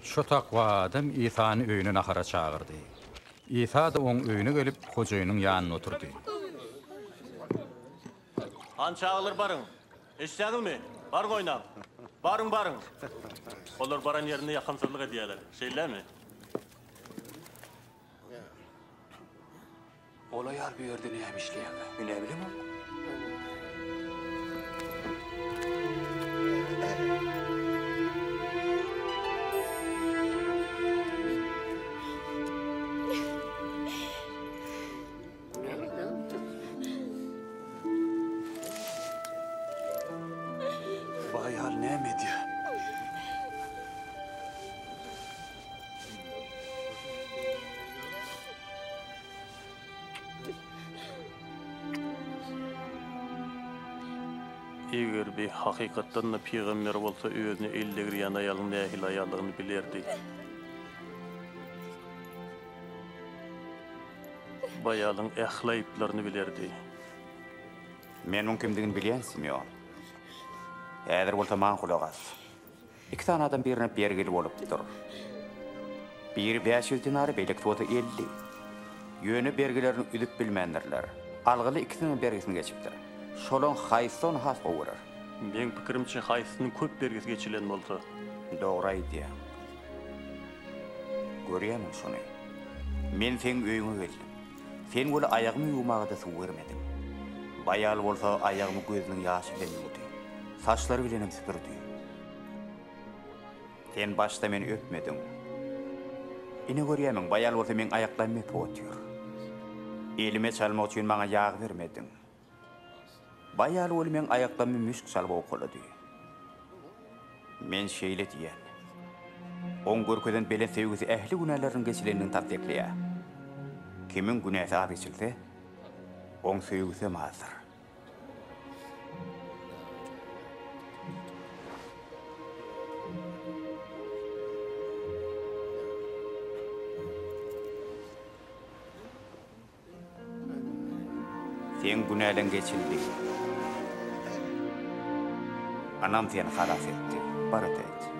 Şo takwa adam Isany öýüne nahara çagyrdy. Isa-da oň öýüne gelip, hojaýynyň ýanynda oturdy. Hany çagalar baryň. Eşidýäňizmi? Baryň oýnaň. Baryň, baryň. Olar baran ýerinde ýakymsyzlyk edýärler. Şeýlemi? Ol aýal bu ýerde näme işleýärkä? Men näbilemok. Bu aýal näme edýär? Eger bi hakykatdan-da pygamber bolsa, özüne el degirýän aýalyň nähili aýaldygyny bilerdi. Bu aýalyň ähli aýyplaryny bilerdi. Men muň kimdigini bilýän, Simeon. Häzir bolsa maňa gulak as. Iki sany adam birine bergili bolupdyr. Biri 500 dinary, beýlekisi bolsa 50. Ýöne bergilerini üzüp bilmändirler. Algyly ikisiniň bergisini geçipdir. Şolaň haýsysy ony has gowy görer? Meň pikirimçe, haýsysynyň köp bergisi geçilen bolsa. Dogry aýdýaň. Görýärmiň şuny? Men seň öýüňe geldim. Sen weli aýagymy ýuwmaga-da suw bermediň. Baýal bolsa aýagymy gözüniň ýaşy bilen ýuwdy. Saçlary bilenem süpürdi. Sen başda meni öpmediň. Ine görýärmiň, baýal bolsa meň aýaklarymy öpüp otyr. Elime çalmak üçin maňa ýag bermediň. Baýal weli meň aýaklarymy müşk çalyp owkalady. Men şeýle diýen. Oň görkezen belent söýgüsi ähli günäleriniň geçilendigini tassyklaýar. Kimiň günäsi az geçilse, oň söýgüsem azdyr. Seň günäleň geçildi. Anam seni halas etdi. Bar ötäýt.